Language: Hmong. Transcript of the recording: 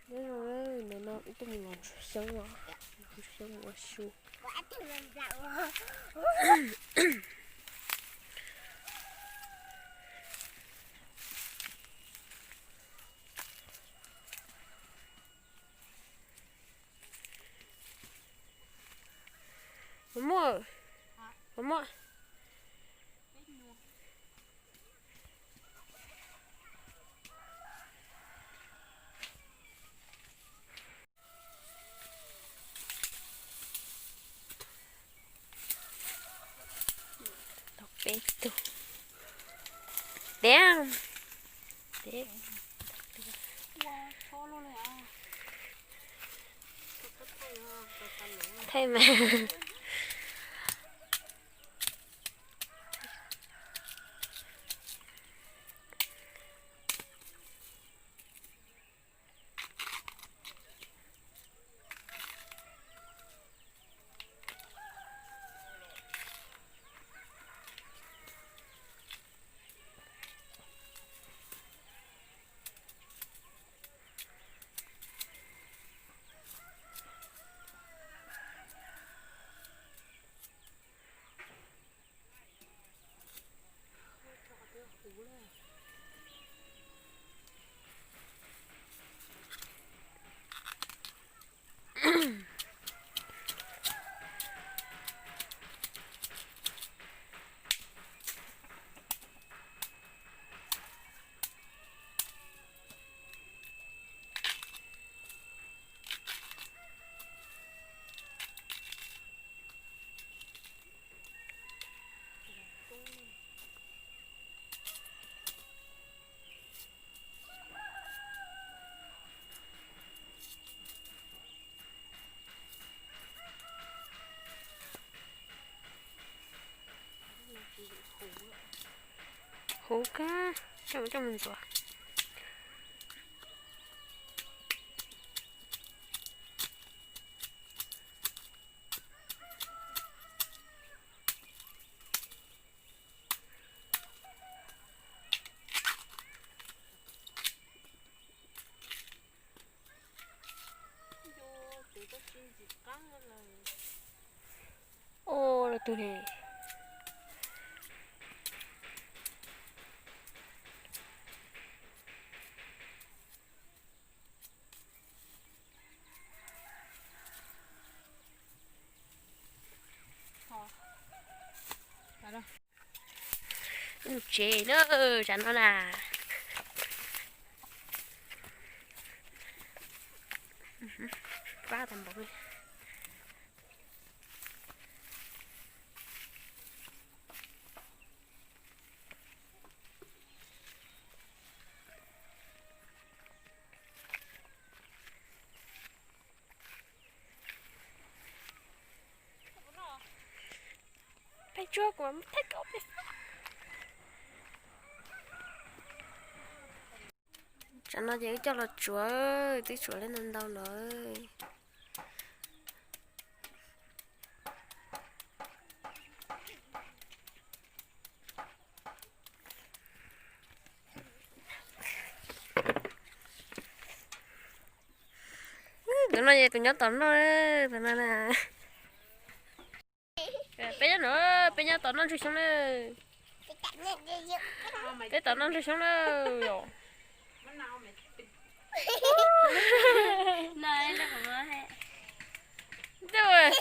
Nyob zoo, ntawm no wb tuaj mus los ntsuag xyoob os, ntsuag xyoob mus ua su. Mos muaj, mos muaj. Tau peb tug. Tiag, tiag. Thaij mas. Huv kawg, coj mus, coj mus ntxuav. Ua lawm tus ne. Mus tsev na, tsam no na. Pab tau npaum li. Peb tsuag kuv muab thaij kauv peb. Tsam no ces wb coj los tsuav, twb tsuav li ntau ntau lawm. Tus no ces tus nyob tom no, tus no na. Peb nyob no, peb nyob tom noj ntsuag xyoob na. Peb tom noj ntsuag xyoob na yom. Ntuj.